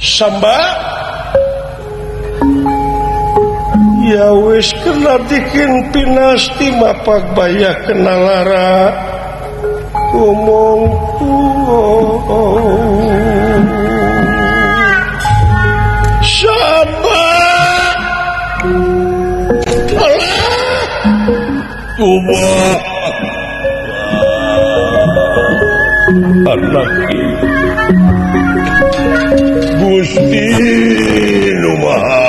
Samba ya wis kena dikin pinasti mapak baya kena lara umongku Samba alah kumaha anak Gusti nu Maha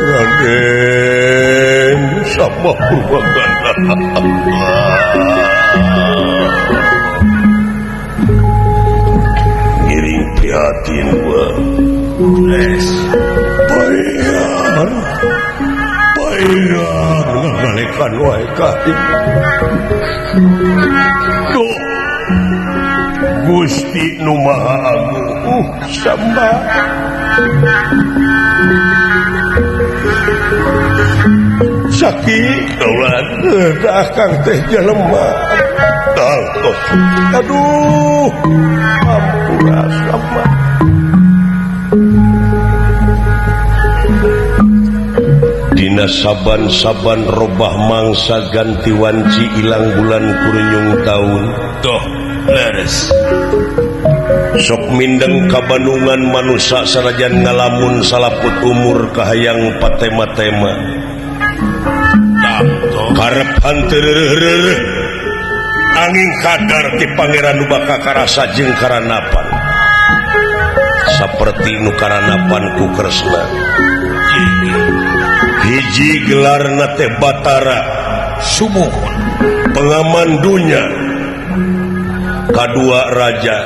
Raden sama ngiring prihatin gua bayar bayar ngalekan wae ka tuh Gusti nu Maha Agung samba Saki kaulan akang teh jelema aduh ampura samba Dina saban-saban robah mangsa ganti wanci ilang bulan kurunyung taun toh leres sok mindeng kabandungan manusa sanajan ngalamun salaput umur kahayang patema-tema karep henteu reureuh angin kadar ti pangeran nu bakal karasa jeung karanapan saperti nu karanapan ku Kresna hiji gelarna teh Batara Sumuhun pengaman dunya kadua raja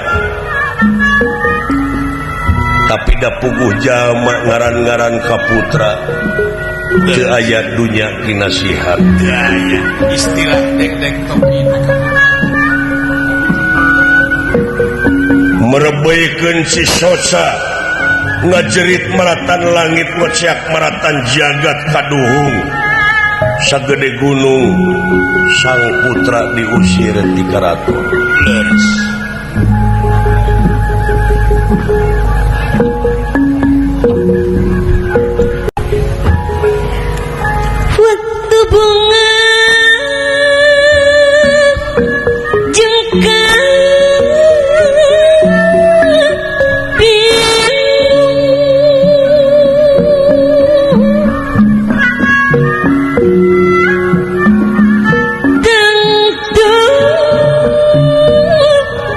tapi da puguh jalma ngaran-ngaran kaputra teu aya dunya kinasihat teu aya istilah dek-dek topi merebeikeun si sosa ngajerit maratan langit ngociak maratan jagat kaduhung sagede gunung sang putra diusir ti karaton leres waktu bunga jengkang tentu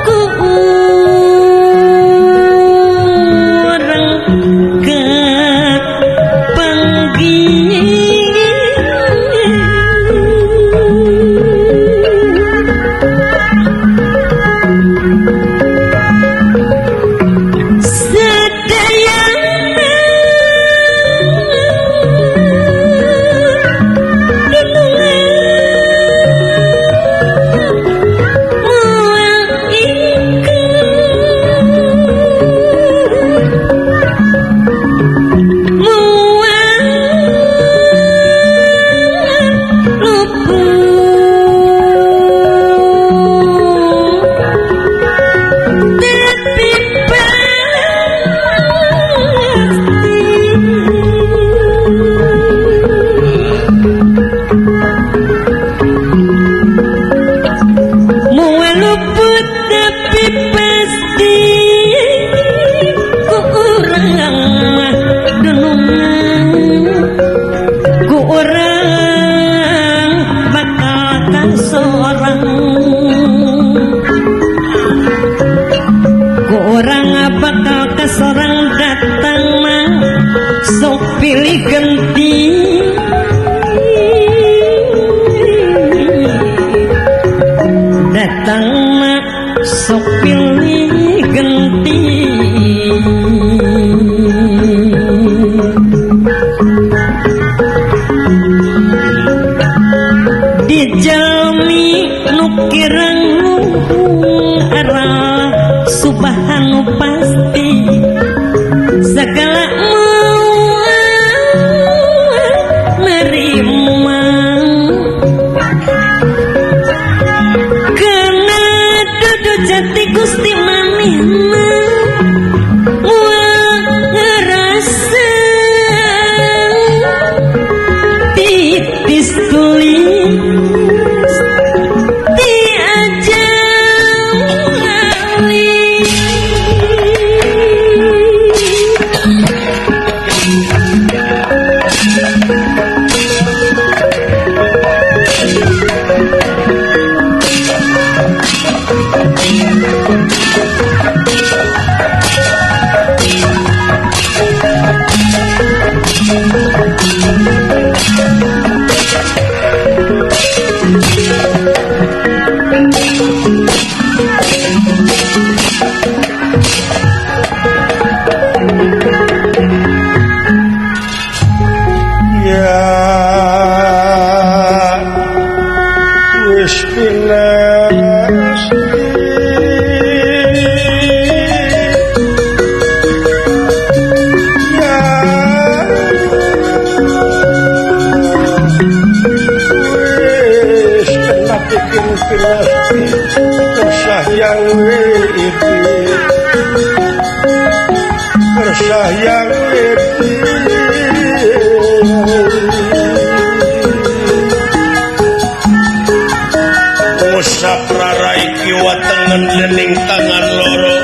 ku urang pilih ganti datang mak sok pilih ganti dijalmi nu kirang arah subhanu pasti segala nerima kena Gusti manehna moal ngarasa titis tulis ti ajang ali. Ya wis pinasti ya wis kena bikin pinasti kersah yang iki kersah yang iki. Ngusap rarai kiwa tengen dening tangan loro.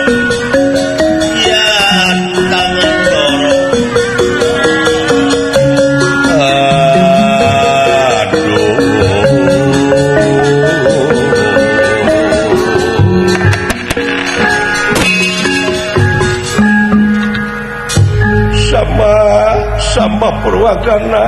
Ya tangan loro. Aduh. Sama sama Purwagana